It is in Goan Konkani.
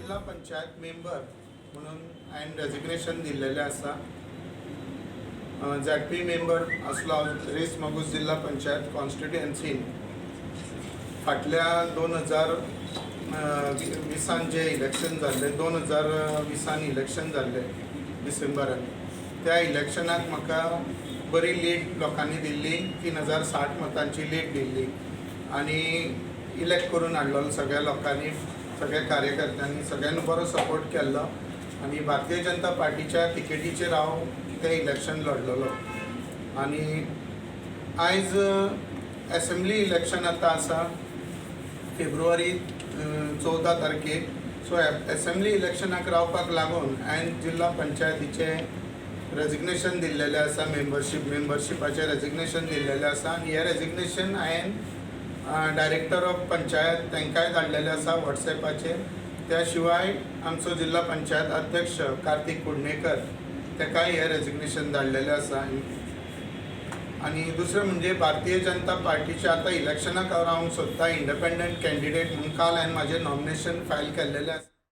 जिल्हा पंचायत मेंबर म्हणून हांवें रेजिग्नेशन दिल्लेलें आसा. झॅडपी मेंबर आसलो हांव रेस मागूस जिल्हा पंचायत कॉन्स्टिट्युएन्सीन. फाटल्या 2020 जे इलेक्शन जाल्लें, 2020 इलेक्शन जाल्लें डिसेंबरान, त्या इलेक्शनाक म्हाका बरी लीड लोकांनी दिल्ली. 3060 मतांची लीड दिल्ली आनी इलेक्ट करून हाडलेलो. सगळ्या लोकांनी, सगळ्या कार्यकर्त्यांनी, सगळ्यांनी बरो सपोर्ट केल्लो आनी भारतीय जनता पार्टीच्या तिकेटीचेर हांव तें इलेक्शन लढलेलो. आनी आयज एसेंब्ली इलेक्शन आतां आसा फेब्रुवारी 14 तारखेक. सो एसेंब्ली इलेक्शनाक रावपाक लागून हांवें जिल्हा पंचायतीचें रेजिग्नेशन दिल्लेलें आसा, मेंबरशिपाचें रेजिग्नेशन दिल्लेलें आसा. आनी हें रेजिग्नेशन हांवें डायरेक्टर ऑफ पंचायत तांकांय धाडलेलें आसा वॉट्सॅपाचेर. त्या शिवाय आमचो जिल्हा पंचायत अध्यक्ष कार्तीक कुडणेकर ताकाय हें रेजिग्नेशन धाडलेलें आसा. आनी दुसरें म्हणजे भारतीय जनता पार्टीच्या आतां इलेक्शनाक हांव रावंक सोदता इंडिपेंडंट कॅन्डिडेट म्हणून. काल हांवें म्हाजें नॉमिनेशन फायल केल्लेलें आसा.